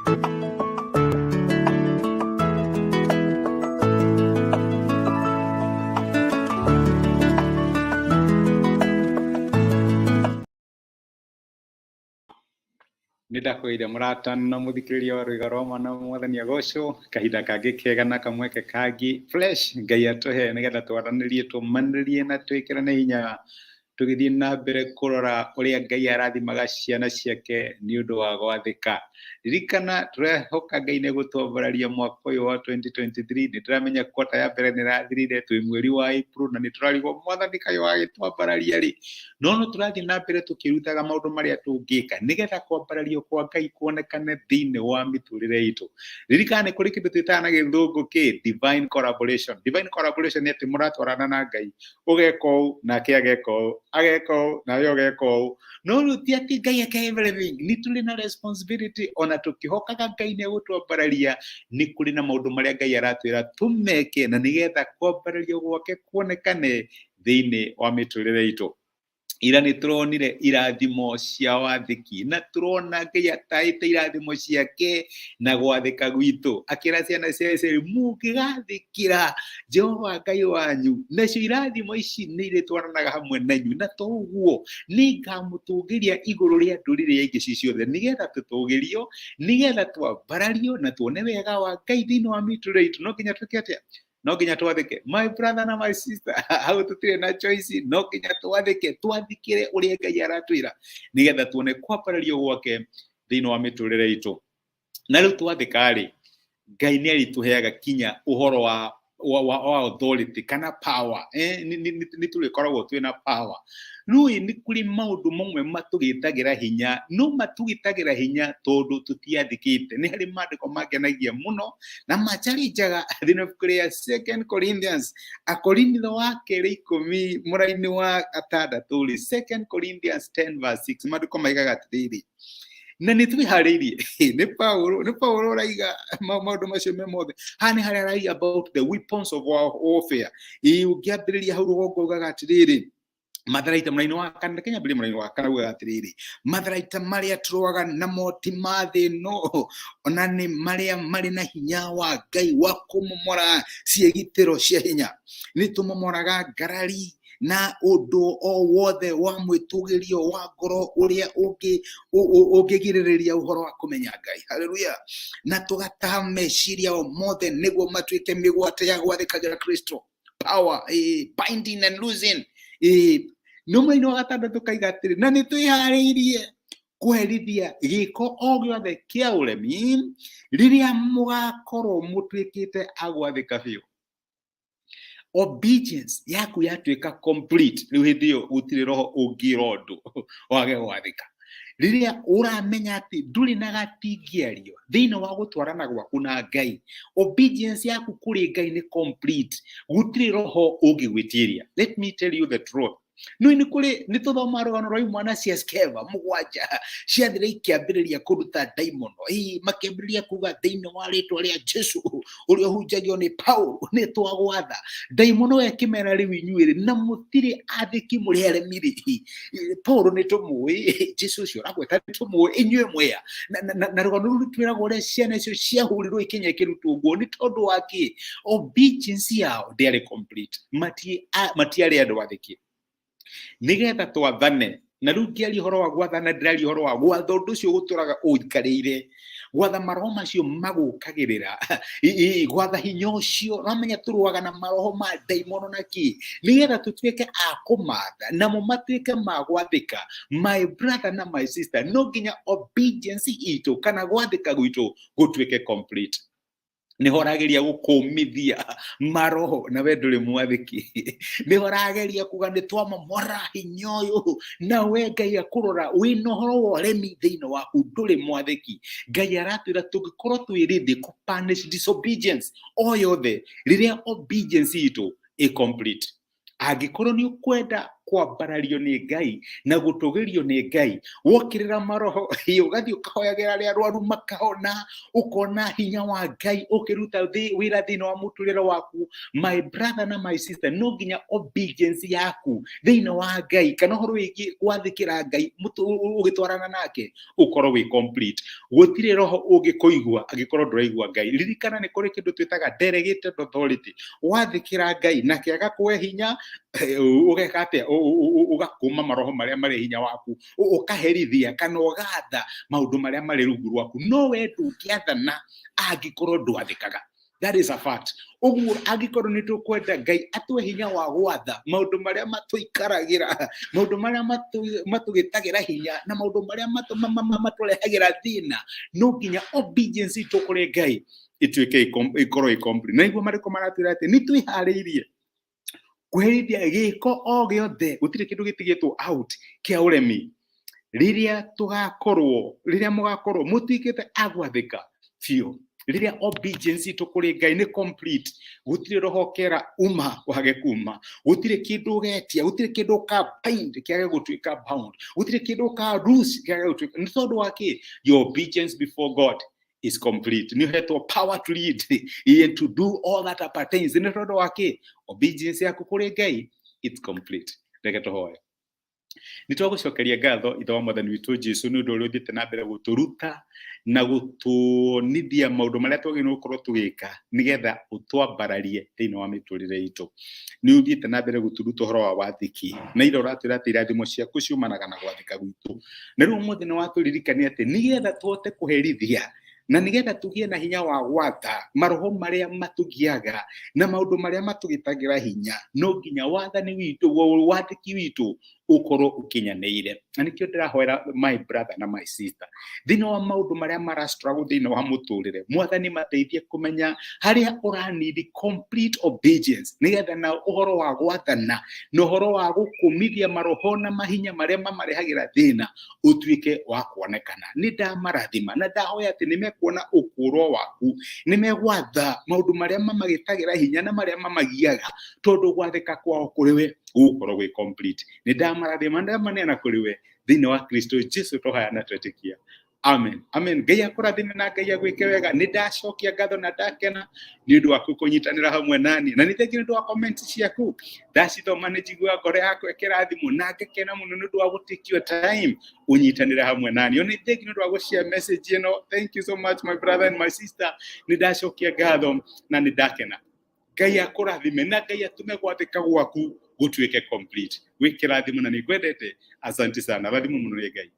Nĩ ndakũgeithia mũrata na mũthikĩrĩria wa rwĩga rwa mwana mwathani agocwo kahinda kangĩ kega na kamweke kangĩ fresh Ngai atũhe nĩgetha twaranĩrie, tũmanĩrie na twĩkĩrane hinya tũgĩthiĩ na mbere kũrora ũrĩa Ngai arathimaga ciana ciake nĩ ũndũ wa gwathĩka. Ririkana tũrehoka Ngai nĩ gũtwambararia mwaka ũyũ wa 2023. Nĩ tũramenya kwata ya mbere nĩ ĩrathirire, twĩ mweri wa April na nĩ tũrarigwo mwathani kaĩ wagĩtwambararia rĩ. No no tũrathiĩ na mbere tũkĩrutaga maũndũ marĩa tũngĩka nĩgetha kwambarario kwa Ngai kuonekane thĩinĩ wa mĩtũrĩre itũ. Ririkana nĩ kũrĩ kĩndũ twĩtaga na gĩthũngũ kĩ divine collaboration. Divine collaboration nĩ atĩ mũratwarana na Ngai, ũgeka ũũ nake ageka ũũ, ageka ũũ nawe ũgeka ũũ. No rĩu ti atĩ Ngai eke everything, nĩ tũrĩ na responsibility ona tũkĩhokaga Ngai nĩ egũtwambararia, nĩ kũrĩ na maũndũ marĩa Ngai aratwĩra tũmeke na nĩgetha kwambarario gwake kuonekane thĩinĩ wa mĩtũrĩre itũ. Ira nĩ tũronire irathimo cia wathĩki na tũrona Ngai ataĩte irathimo ciake na gwathĩka gwitũ, akĩra ciana cia Isiraeli, mũngĩgathĩkĩra Jehova Ngai wanyu, nacio irathimo ici nĩ irĩtwaranaga hamwe na inyuĩ, na to ũguo nĩ ngamũtũgĩria igũrũ rĩa ndũrĩrĩ ingĩ ci ciothe, nĩgetha tũtũgĩrio, nĩgetha twambarario na tuone wega wa Ngai thĩinĩ wa mĩtũrĩre itũ. No nginya twĩke atĩa? No nginya twathĩke, my brother na my sister. Hau tũtirĩ na choice, no nginya twathĩke, twathĩkĩre ũrĩa Ngai aratwĩra nĩgetha tuone kwambarario gwake thĩinĩ wa mĩtũrĩre itũ. Na rĩu twathĩka rĩ, Ngai nĩ arĩtũheaga kinya ũhoro wa authority kana power. Nĩ tũrĩkoragwo twĩ na power. Rĩu nĩ kũrĩ maũndũ mamwe matũgĩtagĩra hinya, no matũgĩtagĩra hinya tondũ tũtiathĩkĩte. Nĩ harĩ maandĩko mangenagia mũno na manjarinjaga thĩinĩ wa ibuku rĩa Second Corinthians, Akorintho wa kerĩ 10 mũraini wa 6 rĩ, Second Corinthians 10 verse 6, maandĩko maigaga atĩrĩrĩ, na nĩ twĩharĩirie. Nĩ Paulo ũraiga maũndũ macio me mothe. Haha nĩ harĩa araiga about the weapons of our warfare. Ĩ ũngĩambĩrĩria hau rũgongo ugaga atĩrĩrĩ, matharaita mũraini wa kana, reke nyambĩrĩrie mũraini wa kana, ugaga atĩrĩrĩ, matharaita marĩa tũrũaga namo ti ma thĩ ĩno, ona nĩ marĩa marĩ na hinya wa Ngai wa kũmomora ciĩgitĩro cia hinya. Nĩ tũmomoraga ngarari na ũndũ o wothe wa mwĩtũgĩrio wa ngoro ũrĩa ũngĩgirĩrĩria ũhoro wa kũmenya Ngai. Haleluya. Na tũgataha meciria o mothe nĩguo matuĩke mĩgwate ya gwathĩkagĩra Kristo. Power, binding and losing. No mũraini wa 6 kaiga atĩrĩ, na nĩ twĩharĩirie kũherithia gĩko o gĩothe kĩa ũremi rĩrĩa mũgakorwo mũtuĩkĩte a gwathĩka biũ. Obedience yaku yatuĩka complete, rĩu hĩndĩ ĩyo gũtirĩ roho ũngĩra ũndũ wage gwathĩka. Rĩrĩa ũramenya atĩ ndũrĩ na gatingĩario thĩinĩ wa gũtwarana gwaku na Ngai, obedience yaku kũrĩ Ngai nĩ complete, gũtirĩ roho ũngĩgwĩtiria. Let me tell you the truth. No nĩ kũrĩ nĩ tũthoma rũgano rwa imwana cia Skeva 7 ciathire ikĩambĩrĩria kũruta ndaimono. Ĩ makĩambĩrĩria kuga, thĩinĩ wa rĩtwa rĩa Jesu ũrĩa ũhunjagio nĩ Paul nĩ twagwatha ndaimono. Ĩkĩmera, rĩu inyuĩ na mũtirĩ athĩki, mũrĩ aremi rĩ, Paul nĩ tũmũĩ, Jesu ũcio ũragweta nĩ tũmũĩ, inyuĩ mwea na rũgano rũu rũtwĩraga ũrĩa ciana icio ciahũrirwo ikinya ikĩrutwo nguo. Nĩ tondũ wa kĩ? Obedience yao ndĩarĩ complete, matiarĩ andũ athĩki. Nĩgetha twathane, na rĩu ngĩaria ũhoro wa gwathana, ndĩraria ũhoro wa gwatha ũndũ ũcio ũgũtũraga ũikarĩire, gwatha maroho macio magũkagĩrĩra, gwatha hinya ũcio. Ũramenya tũrũaga na maroho ma ndaimono na kĩ, nĩgetha tũtuĩke a kũmatha namo matuĩke ma gwathĩka. My brother na my sister, no nginya obedience itũ kana gwathĩka gwitũ gũtuĩke complete. Nĩho ũrageria gũkũmithia maroho na we ndũrĩ mwathĩki, nĩho ũrageria kuga nĩ twamomora hinya ũyũ, na we Ngai akũrora wĩna ũhoro wa ũremi thĩinĩ waku, ndũrĩ mwathĩki. Ngai aratwĩra tũngĩkorwo twĩ ready kũ punish disobedience o yothe rĩrĩa obedience itũ ĩ complete. Angĩkorwo nĩ ũkwenda Kwambarario nĩ Ngai na gũtũgĩrio nĩ Ngai, wokĩrĩra maroho, ũgathiĩ ũkahoyagĩra arĩa arwaru makahona, ũkona hinya wa Ngai ũkĩruta wĩra thĩinĩ wa mũtũrĩre waku. My brother na my sister, no nginya obedience yaku thĩinĩ wa Ngai kana ũhoro wĩgiĩ gwathĩkĩra Ngai ũgĩtwarana nake ũkorwo wĩ complete. Gũtirĩ roho ũngĩkũigua angĩkorwo ndũraigua Ngai. Ririkana nĩ kũrĩ kĩndũ twĩtaga delegated authority. Wathĩkĩra Ngai nake agakũhe hinya, ũgeka atĩa? Ũgakũma maroho marĩa marĩ hinya waku, ũkaherithia kana ũgatha maũndũ marĩa marĩ rungu rwaku. No we ndũngĩathana angĩkorwo ndwathĩkaga. That is a fact. Ũguo angĩkorwo nĩ tũkwenda Ngai atũhe hinya wa gwatha maũndũ marĩa matũikaragĩra, maũndũ marĩa matũgĩtagĩra hinya, na maũndũ marĩa matũrehagĩra thĩna, no nginya obedience itũ kũrĩ Ngai ĩtuĩke ĩkorwo ĩ complete. Na nĩguo marĩko maratwĩra atĩ nĩ twĩharĩirie kweherithia gĩko o gĩothe, gũtirĩ kĩndũ gĩtigĩtwo out kĩa ũremi, rĩrĩa tũgakorwo, rĩrĩa mũgakorwo mũtuĩkĩte a gwathĩka biũ, rĩrĩa obedience itũ kũrĩ Ngai nĩ complete. Gũtirĩ roho ũkera uma wage kuma, gũtirĩ kĩndũ ũgetia, gũtirĩ kĩndũ ũka bind kĩage gũtuĩka bound, gũtirĩ kĩndũ ũka loose kĩage gũtuĩka. Nĩ tondũ wa kĩ? Your obedience before God is complete. Nĩ ũhetwo power to lead and to do all that appertains. Nĩ tondũ wa kĩ? Obedience yaku kũrĩ Ngai, it's complete. Reke tũhoe. Nĩ twagũcokeria ngatho, Ithe wa Mwathani witũ Jesu, nĩ ũndũ ũrĩa ũthiĩte na mbere gũtũruta na gũtuonithia maũndũ marĩa twagĩrĩirwo gũkorwo tũgĩka nĩgetha ũtwambararie thĩinĩ wa mĩtũrĩre itũ. Nĩ ũthiĩte na mbere gũtũruta ũhoro wa wathĩki, na ira ũratwĩra atĩ irathimo ciaku ciumanaga na gwathĩka gwitũ. Na rĩu ũmũthĩ nĩ watũririkania atĩ nĩgetha tũhote kũherithia na nĩgetha tũgĩe na hinya wa gwatha maroho marĩa matũgiaga na maũndũ marĩa matũgĩtagĩra hinya, no nginya wathani witũ, wathĩki witũ ũkorwo ũkinyanĩire. Na nĩkĩo ndĩrahoera my brother na my sister thĩinĩ wa maũndũ marĩa mara struggle thĩinĩ wa mũtũrĩre, Mwathani mateithie kũmenya harĩa ũranidi complete obedience, nĩgetha na ũhoro wa gwathana na ũhoro wa gũkũmithia maroho na mahinya marĩa mamarehagĩra thĩna ũtuĩke wa kuonekana. Nĩ ndamarathima na ndahoya atĩ nĩ mekuona ũkũũrwo waku, nĩ megwatha maũndũ marĩa mamagĩtagĩra hinya na marĩa mamagiaga, tondũ gwathĩka kwao kũrĩ we gũgũkorwo gwĩ complete. Nĩ ndamarathima, ndamaneana kũrĩ we thĩinĩ wa Kristo Jesu, tũhaya na twetĩkia, amen, amen. Ngai akũrathime na Ngai agwĩke wega. Nĩ ndacokia ngatho na ndakena nĩ ũndũ waku kũnyitanĩra hamwe nani, na nĩ thengi nĩ ũndũ wa comment ciaku. Ndacithoma nĩ njiguaga ngoro yakwa ĩkĩrathimwo na ngakena mũno nĩ ũndũ wa gũ take your time ũnyitanĩre hamwe nani. Ona thengi nĩ ũndũ wa gũ-share message ĩno. Thank you so much, my brother and my sister. Nĩ ndacokia ngatho na nĩ ndakena. Ngai akũrathime na Ngai atũme gwathĩka gwaku gũtuĩke complete. Wĩ kĩrathimo na nĩ ngwendete. Asante sana, rathimo mũno nĩ Ngai.